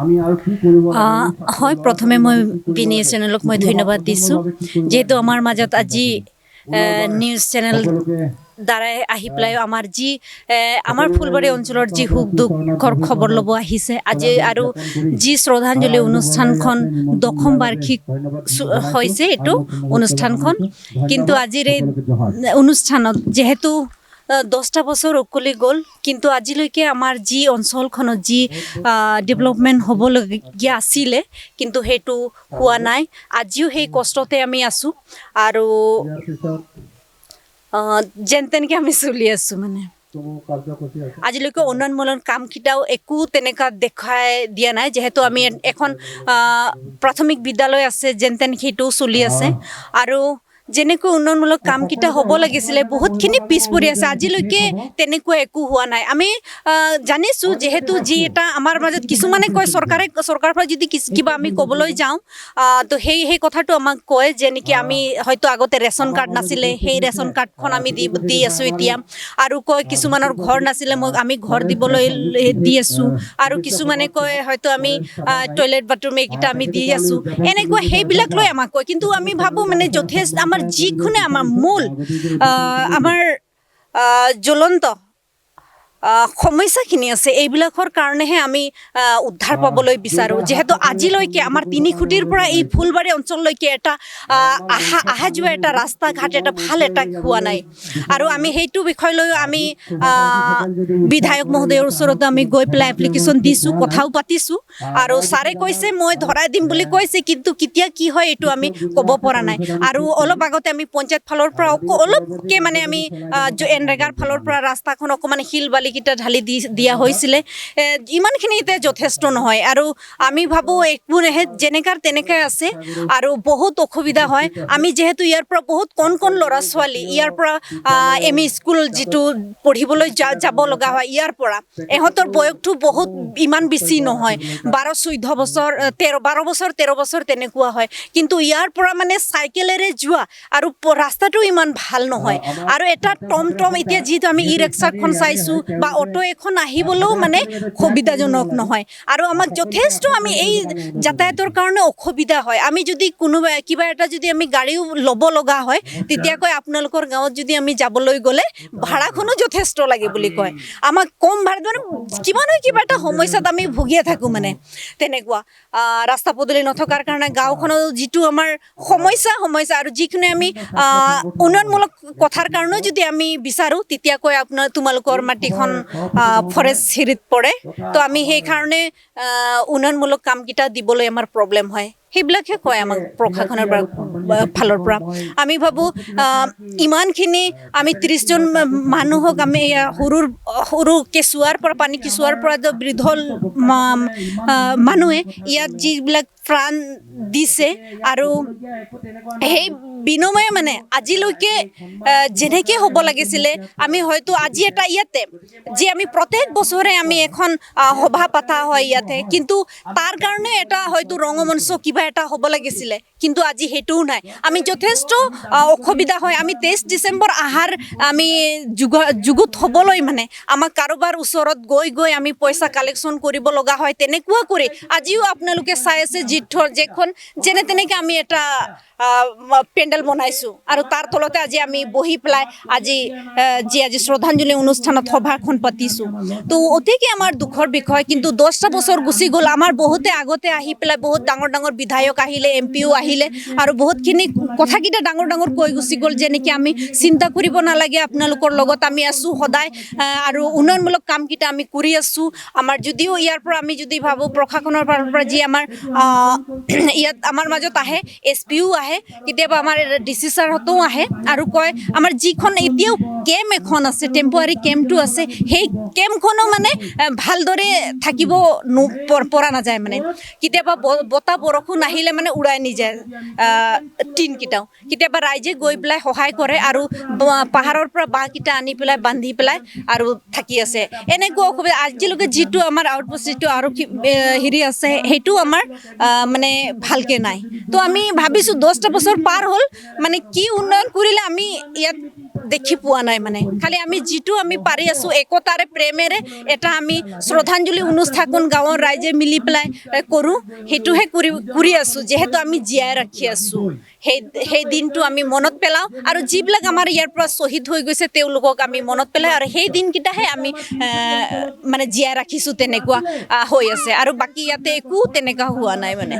আমি আৰু কি কৰিব হয়, প্ৰথমে মই বি নিউজ চেনেলক মই ধন্যবাদ দিছোঁ, যিহেতু আমাৰ মাজত আজি নিউজ চেনেল দ্বাৰাই আহি পেলাই আমাৰ যি আমাৰ ফুলবাৰী অঞ্চলৰ যি সুখ দুখৰ খবৰ ল'ব আহিছে আজি আৰু যি শ্ৰদ্ধাঞ্জলি অনুষ্ঠানখন দশম বাৰ্ষিক হৈছে এইটো অনুষ্ঠানখন। কিন্তু আজিৰ এই অনুষ্ঠানত যিহেতু 10টা বছৰ উকলি গ'ল, কিন্তু আজিলৈকে আমাৰ যি অঞ্চলখনত যি ডেভেলপমেণ্ট হ'বলগীয়া আছিলে, কিন্তু সেইটো হোৱা নাই। আজিও সেই কষ্টতে আমি আছোঁ আৰু যেন তেনেকৈ আমি চলি আছোঁ। মানে আজিলৈকে উন্নয়নমূলক কামকেইটাও একো তেনেকুৱা দেখুৱাই দিয়া নাই। যিহেতু আমি এখন প্ৰাথমিক বিদ্যালয় আছে, যেন তেন সেইটোও চলি আছে আৰু যেনেকৈ উন্নয়নমূলক কামকেইটা হ'ব লাগিছিলে, বহুতখিনি পিছ পৰি আছে। আজিলৈকে তেনেকুৱা একো হোৱা নাই। আমি জানিছোঁ, যিহেতু যি এটা আমাৰ মাজত কিছুমানে কয়, চৰকাৰে চৰকাৰৰ পৰা যদি কিবা আমি ক'বলৈ যাওঁ, তো সেই কথাটো আমাক কয় যে নেকি আমি হয়তো আগতে ৰেচন কাৰ্ড নাছিলে, সেই ৰেচন কাৰ্ডখন আমি দি দি আছোঁ এতিয়া। আৰু কয় কিছুমানৰ ঘৰ নাছিলে, মই আমি ঘৰ দিবলৈ দি আছোঁ। আৰু কিছুমানে কয় হয়তো আমি টয়লেট বাথৰুম এইকেইটা আমি দি আছোঁ। এনেকুৱা সেইবিলাক লৈ আমাক কয়। কিন্তু আমি ভাবোঁ মানে যথেষ্ট আমাৰ যিখনে আমাৰ মূল আমাৰ জ্বলন্ত সমস্যাখিনি আছে, এইবিলাকৰ কাৰণেহে আমি উদ্ধাৰ পাবলৈ বিচাৰোঁ। যিহেতু আজিলৈকে আমাৰ তিনিখুটিৰ পৰা এই ফুলবাৰী অঞ্চললৈকে এটা আহা অহা যোৱা এটা ৰাস্তা ঘাট এটা ভাল এটা হোৱা নাই। আৰু আমি সেইটো বিষয় লৈও আমি বিধায়ক মহোদয়ৰ ওচৰতো আমি গৈ পেলাই এপ্লিকেশ্যন দিছোঁ, কথাও পাতিছোঁ আৰু ছাৰে কৈছে মই ধৰাই দিম বুলি কৈছে, কিন্তু কেতিয়া কি হয় এইটো আমি ক'ব পৰা নাই। আৰু অলপ আগতে আমি পঞ্চায়ত ফালৰ পৰা অলপকৈ মানে আমি এনৰেগাৰ ফালৰ পৰা ৰাস্তাখন অকণমান শিল বালিকেইটা ঢালি দি দিয়া হৈছিলে। ইমানখিনি এতিয়া যথেষ্ট নহয় আৰু আমি ভাবোঁ একো নাহে, যেনেকাৰ তেনেকৈ আছে আৰু বহুত অসুবিধা হয়। আমি যিহেতু ইয়াৰ পৰা বহুত কণ কণ ল'ৰা ছোৱালী ইয়াৰ পৰা এম ই স্কুল যিটো পঢ়িবলৈ যাব লগা হয় ইয়াৰ পৰা, ইহঁতৰ বয়সটো বহুত ইমান বেছি নহয়, 12 14 বছৰ, 13 12 বছৰ 13 বছৰ তেনেকুৱা হয়। কিন্তু ইয়াৰ পৰা মানে চাইকেলেৰে যোৱা আৰু ৰাস্তাটো ইমান ভাল নহয়। আৰু এটা টমটম এতিয়া যিটো আমি ই ৰিক্সাখন চাইছোঁ বা অ'টো এখন আহিবলৈও মানে সুবিধাজনক নহয় আৰু আমাক যথেষ্ট আমি এই যাতায়াতৰ কাৰণে অসুবিধা হয়। আমি যদি কোনোবা কিবা এটা যদি আমি গাড়ীও ল'ব লগা হয়, তেতিয়া কয় আপোনালোকৰ গাঁৱত যদি আমি যাবলৈ গ'লে ভাড়াখনো যথেষ্ট লাগে বুলি কয়। আমাক কম ভাড়াত মানে কিবা নহয় কিবা এটা সমস্যাত আমি ভুগিয়ে থাকোঁ। মানে তেনেকুৱা ৰাস্তা পদূলি নথকাৰ কাৰণে গাঁওখনৰ যিটো আমাৰ সমস্যা সমস্যা আৰু যিখিনি আমি উন্নয়নমূলক কথাৰ কাৰণেও যদি আমি বিচাৰোঁ, তেতিয়া কয় আপোনাৰ তোমালোকৰ মাটিখন ফৰেষ্ট হেৰিত পৰে। তো আমি সেইকাৰণে উন্নয়নমূলক কামকেইটা দিবলৈ আমাৰ প্ৰব্লেম হয়। সেইবিলাকহে কয় আমাক প্ৰশাসনৰ পৰা ফালৰ পৰা। আমি ভাবোঁ ইমানখিনি আমি 30জন মানুহক আমি এয়া সৰু সৰু কেঁচুৱাৰ পৰা, পানী কেঁচুৱাৰ পৰা বৃদ্ধ মানুহে ইয়াত যিবিলাক প্ৰাণ দিছে আৰু সেই বিনিময়ে মানে আজিলৈকে যেনেকৈ হ'ব লাগিছিলে, আমি হয়তো আজি এটা ইয়াতে যি আমি প্ৰত্যেক বছৰে আমি এখন সভা পতা হয় ইয়াতে, কিন্তু তাৰ কাৰণে এটা হয়তো ৰঙমঞ্চ কিবা এটা হ'ব লাগিছিলে, কিন্তু আজি সেইটোও নাই। আমি যথেষ্ট অসুবিধা হয়। আমি 23 ডিচেম্বৰ আহাৰ আমি যুগুত হ'বলৈ মানে আমাক কাৰোবাৰ ওচৰত গৈ গৈ আমি পইচা কালেকশ্যন কৰিব লগা হয়। তেনেকুৱা কৰি আজিও আপোনালোকে চাই আছে যিথ যেখন যেনে তেনেকৈ আমি এটা পেণ্ডেল বনাইছোঁ আৰু তাৰ তলতে আজি আমি বহি পেলাই আজি যি আজি শ্ৰদ্ধাঞ্জলি অনুষ্ঠানত সভাখন পাতিছোঁ। তো অতিকে আমাৰ দুখৰ বিষয়। কিন্তু 10টা বছৰ গুচি গ'ল। আমাৰ বহুতে আগতে আহি পেলাই বহুত ডাঙৰ ডাঙৰ বিধায়ক আহিলে, এম পিও আহিলে আৰু বহুতখিনি কথাকেইটা ডাঙৰ ডাঙৰ কৈ গুচি গ'ল, যেনেকৈ আমি চিন্তা কৰিব নালাগে, আপোনালোকৰ লগত আমি আছোঁ সদায় আৰু উন্নয়নমূলক কামকেইটা আমি কৰি আছোঁ। আমাৰ যদিও ইয়াৰ পৰা আমি যদি ভাবোঁ প্ৰশাসনৰ ফালৰ পৰা যি আমাৰ ইয়াত আমাৰ মাজত আহে, এছ পিও আহে, কেতিয়াবা আমাৰ ডি চি ছাৰহঁতেও আহে আৰু কয় আমাৰ যিখন এতিয়াও কেম্প এখন আছে, টেম্পৰাৰী কেম্পটো আছে, সেই কেম্পখনো মানে ভালদৰে থাকিব পৰা নাযায়। মানে কেতিয়াবা বতাহ বৰষুণ আহিলে মানে উৰাই নি যায় টিনকেইটাও। কেতিয়াবা ৰাইজে গৈ পেলাই সহায় কৰে আৰু পাহাৰৰ পৰা বাঁহকেইটা আনি পেলাই বান্ধি পেলাই আৰু থাকি আছে। এনেকুৱা অসুবিধা আজিলৈকে যিটো আমাৰ আউটপোষ্ট যিটো আৰক্ষী হেৰি আছে, সেইটো আমাৰ মানে ভালকৈ নাই। তো আমি ভাবিছোঁ 10টা বছৰ পাৰ হ'ল, মানে কি উন্নয়ন কৰিলে আমি ইয়াত দেখি পোৱা নাই। মানে খালি আমি যিটো আমি পাৰি আছোঁ, একতাৰে প্ৰেমেৰে এটা আমি শ্ৰদ্ধাঞ্জলি অনুষ্ঠান গাঁৱৰ ৰাইজে মিলি পেলাই কৰোঁ, সেইটোহে কৰি আছোঁ। যিহেতু আমি জীয়াই ৰাখি আছোঁ, সেই দিনটো আমি মনত পেলাওঁ আৰু যিবিলাক আমাৰ ইয়াৰ পৰা শ্বহীদ হৈ গৈছে, তেওঁলোকক আমি মনত পেলাই আৰু সেই দিনকেইটাহে আমি মানে জীয়াই ৰাখিছোঁ, তেনেকুৱা হৈ আছে। আৰু বাকী ইয়াতে একো তেনেকুৱা হোৱা নাই মানে।